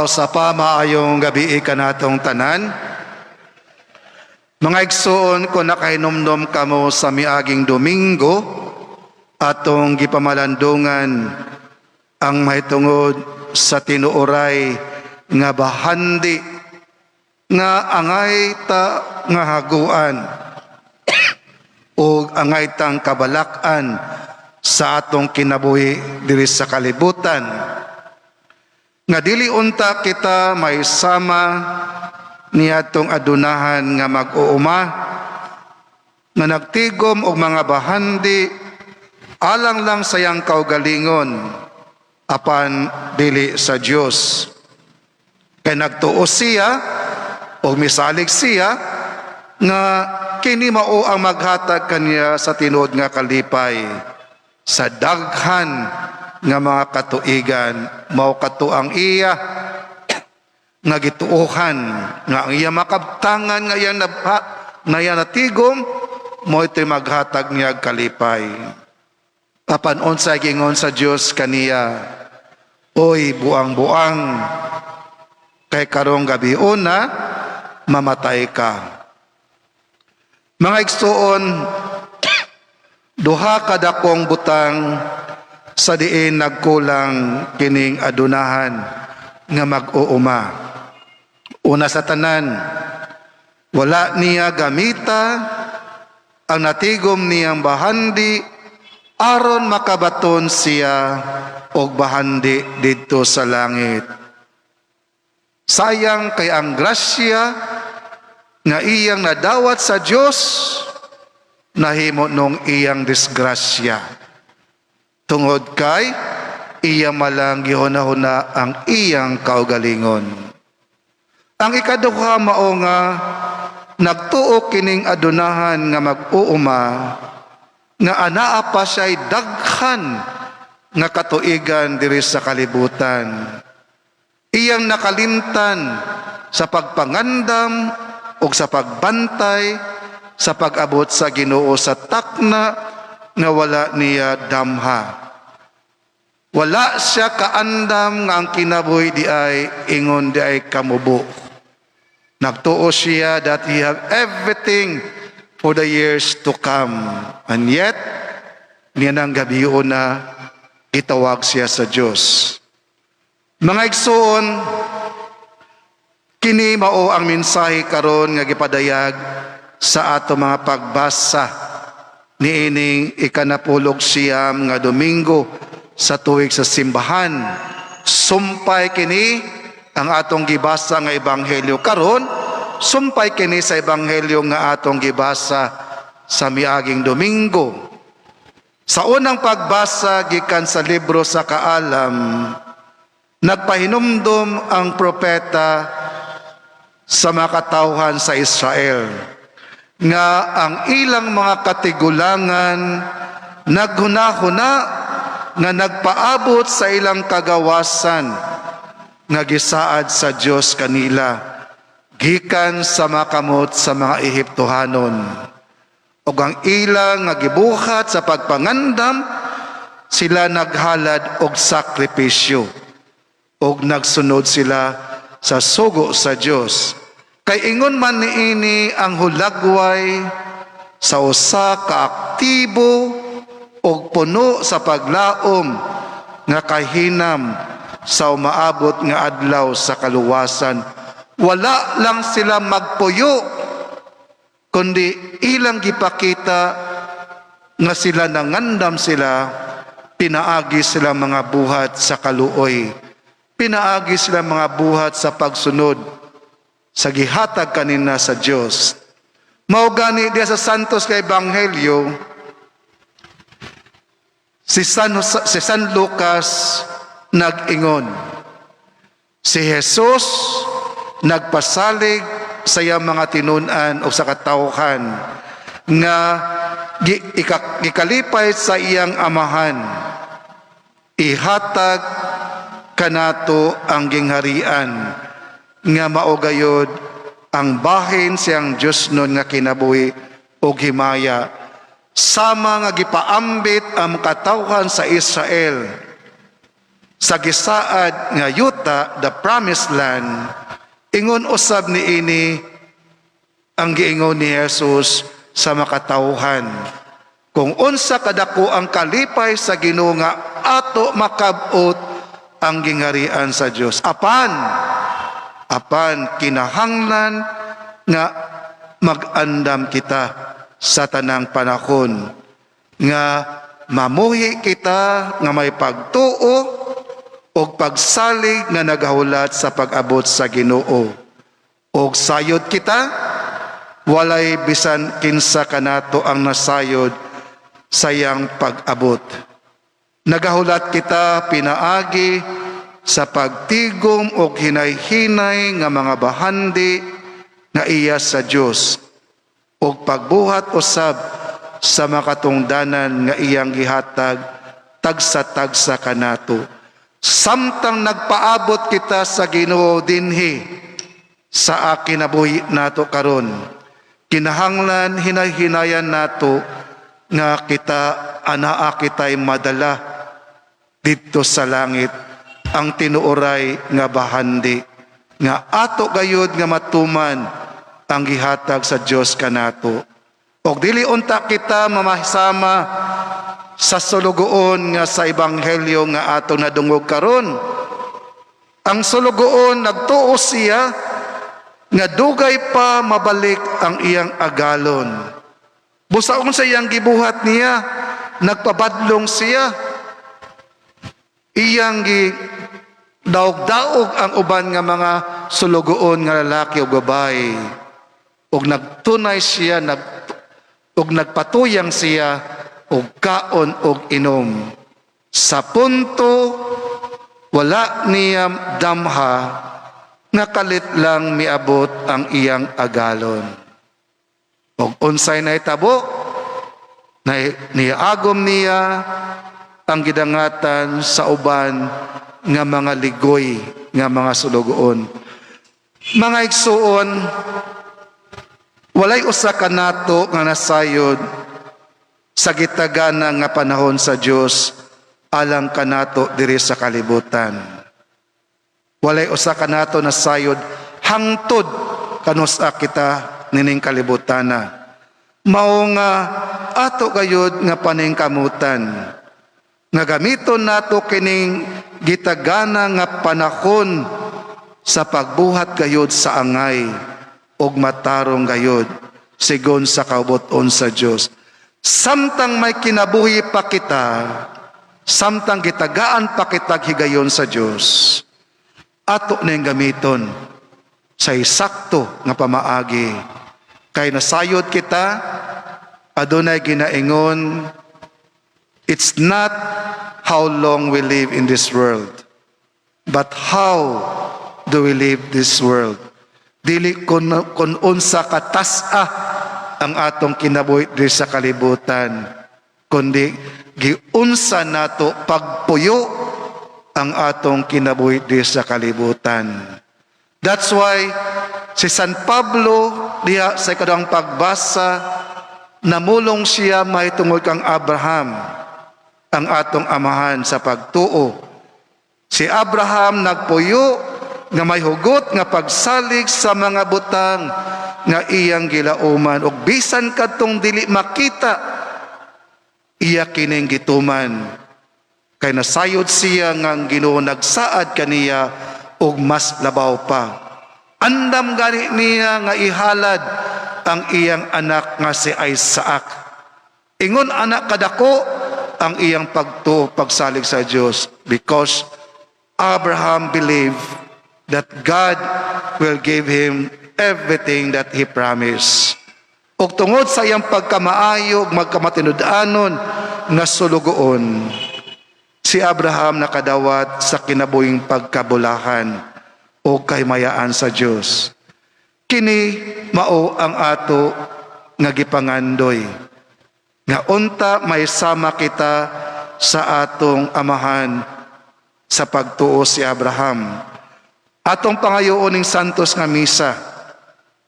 Sa pa maayong gabi kanatong tanan. Mga igsoon, kung nakahinumdom kamo sa miaging Domingo, atong gipamalandungan ang mahitungod sa tinuoray nga bahandi nga angay ta nga haguan o angay tang kabalak-an sa atong kinabuhi diri sa kalibutan, nga dili unta kita may sama niadtong adunahan nga mag-uuma nga nagtigom og mga bahandi alang lang sa iyang kaugalingon apan dili sa Dios. Kay nagtuo siya og misalig siya nga kini mao ang maghatag kaniya sa tinuod nga kalipay sa daghan nga mga katuigan. Mao kato ang iya nga gituohan nga ang iya makabtangan nga iyang nabha na iya natigom mao ito'y maghatag niya kalipay. Apan unsay giingon sa Dios kaniya? "Oy buang-buang, kay karong gabiuna mamatay ka." Mga igsuon, duha ka dakong butang sa diin nagkulang kining adunahan nga mag-uuma. Una sa tanan, wala niya gamita ang natigom niyang bahandi aron makabaton siya og bahandi didto sa langit. Sayang kay ang grasya nga iyang nadawat sa Dios nahimo nung iyang disgrasya. Tungod kay iya malang gihuna-huna ang iyang kaugalingon. Ang ikaduha mao nga nagtuo kining adunahan nga mag-uuma nga anaa pa siya'y daghan nga katuigan diri sa kalibutan. Iyang nakalimtan sa pagpangandam o sa pagbantay sa pag-abot sa Ginoo sa takna nga wala niya damha. Wala siya kaandam nga ang kinabuhi di ay ingon di ay kamubo. Nagtuo siya that he have everything for the years to come. And yet, niya ng gabiuna, gitawag siya sa Diyos. Mga igsoon, kini mao ang mensahe karon nga gipadayag sa ato mga pagbasa niining 19 nga Domingo sa tuig sa simbahan. Sumpay kini ang atong gibasa nga ebanghelyo karon, sumpay kini sa ebanghelyo nga atong gibasa sa miaging Domingo. Sa unang pagbasa gikan sa libro sa Kaalam, nagpahinumdom ang propeta sa mga katawhan sa Israel nga ang ilang mga katigulangan naghunahuna nga nagpaabot sa ilang kagawasan nga gisaad sa Dios kanila gikan sa makamot sa mga Ehiptohanon, ug ang ilang nga gibuhat sa pagpangandam, sila naghalad og sakripisyo ug nagsunod sila sa sugo sa Dios. Kay ingon man niini ang hulagway sa usa ka aktibo ug puno sa paglaom nga kahinam sa umaabot nga adlaw sa kaluwasan. Wala lang sila magpuyo kundi ilang gipakita nga sila nangandam sila, pinaagi sila mga buhat sa kaluoy, pinaagi sila mga buhat sa pagsunod sa gihatag kanina sa Dios. Mao gani diya sa Santos kay Ebanghelyo, si San Lucas nag-ingon, si Jesus nagpasalig sa iyang mga tinun-an o sa katawhan nga gikalipay sa iyang amahan ihatag kanato ang gingharian nga mao gayod ang bahin siyang Dios nun nga kinabuhi og himaya, sama nga gipaambit ang katawhan sa Israel. Sa gisaad nga yuta, the promised land, ingon usab niini ang giingon ni Jesus sa makatawhan. Kung unsa kadako ang kalipay sa Ginoo nga ato makab-ot ang gingharian sa Dios. Apan kinahanglan nga mag-andam kita sa tanang panahon nga mamuhi kita nga may pagtuo og pagsalig nga nagahulat sa pag-abot sa Ginoo. Og sayod kita, walay bisan kinsa kanato ang nasayod sa iyang pag-abot. Nagahulat kita pinaagi sa pagtigom og hinay-hinay nga mga bahandi nga iya sa Dios ug pagbuhat usab sa makatungdanan nga iyang gihatag tagsa-tagsa kanato. Samtang nagpaabot kita sa Ginoo dinhi sa kinabuhi nato karon, kinahanglan hinay-hinayan nato nga kita anaa kitay madala didto sa langit ang tinuoray nga bahandi nga ato gayud nga matuman ang gihatag sa Dios kanato. Og dili unta kita mamasama sa sulugoon nga sa ebanghelyo nga ato nadungog karon. Ang sulugoon, nagtuo siya nga dugay pa mabalik ang iyang agalon. Busa unsa iyang gibuhat niya, nagpabadlong siya. Iyang gi daog-daog ang uban nga mga sulugoon nga lalaki o babae. Ug nagtunay siya, ug nagpatuyang siya og kaon og inom. Sa punto, wala niya damha nga kalit lang miabot ang iyang agalon. Og unsay nahitabo, na niagom niya ang gidangatan sa uban nga mga ligoy nga mga sulugoon. Mga igsuon, walay usa kanato nga nasayod sa gitagana nga panahon sa Dios alang kanato diri sa kalibutan. Walay usa kanato nasayod hangtod kanus-a kita nining kalibutana. Mao nga ato gayud nga paningkamutan nga gamiton nato kining gitagana nga panahon sa pagbuhat gayud sa angay ug matarong gayud sigon sa kabubut-on sa Dios. Samtang may kinabuhi pa kita, samtang gitagaan pa kitag higayon sa Dios, ato ning gamiton sa isakto nga pamaagi. Kay nasayod kita, adunay ginaingon, "It's not how long we live in this world, but how do we live this world." Dili kun unsa katas-a ang atong kinabuhi diri sa kalibutan, kundi giunsa nato pagpuyo ang atong kinabuhi diri sa kalibutan. That's why si San Pablo diha sa ikaduhang pagbasa, namulong siya mahitungod kang Abraham, ang atong amahan sa pagtuo. Si Abraham nagpuyo nga may hugot nga pagsalig sa mga butang nga iyang gilauman ug bisan kadtong dili makita, iya kining gituman kay nasayod siya nga ang Ginoo nagsaad kaniya og mas labaw pa. Andam gani niya nga ihalad ang iyang anak nga si Isaac. Ingon anak kadako ang iyang pagtuo, pagsalig sa Dios, because Abraham believed that God will give him everything that he promised. Ug tungod sa iyang pagkamaayo ug magkamatinud-anon nga sulugoon, si Abraham nakadawat sa kinabuhing pagkabulahan o kahimayaan sa Dios. Kini mao ang ato nga gipangandoy nga unta may sama kita sa atong amahan sa pagtuo, si Abraham. Atong pangayoon ning santos nga misa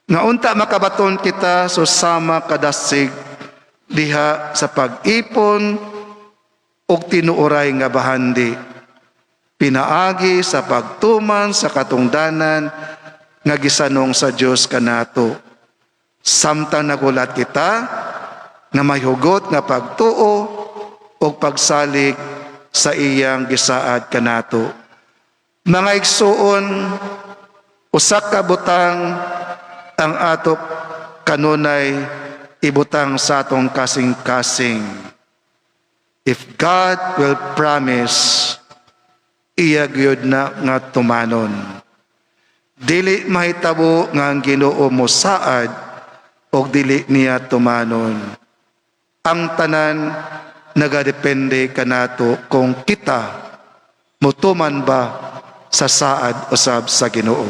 nga unta makabaton kita susama kadasig diha sa pag-ipon og tinuoray nga bahandi. Pinaagi sa pagtuman sa katungdanan nga gisanong sa Dios kanato. Samtang nagulat kita nga may hugot nga pagtuo o pagsalig sa iyang gisaad kanato. Mga igsuon, usa ka butang ang ato kanunay ibutang sa atong kasing-kasing. If God will promise, iya gyud na nga tumanon. Dili mahitabo nga ang Ginoo mosaad og dili niya tumanon. Ang tanan nagadepende kanato kung kita mutuman ba sa saad usab sa Ginoo.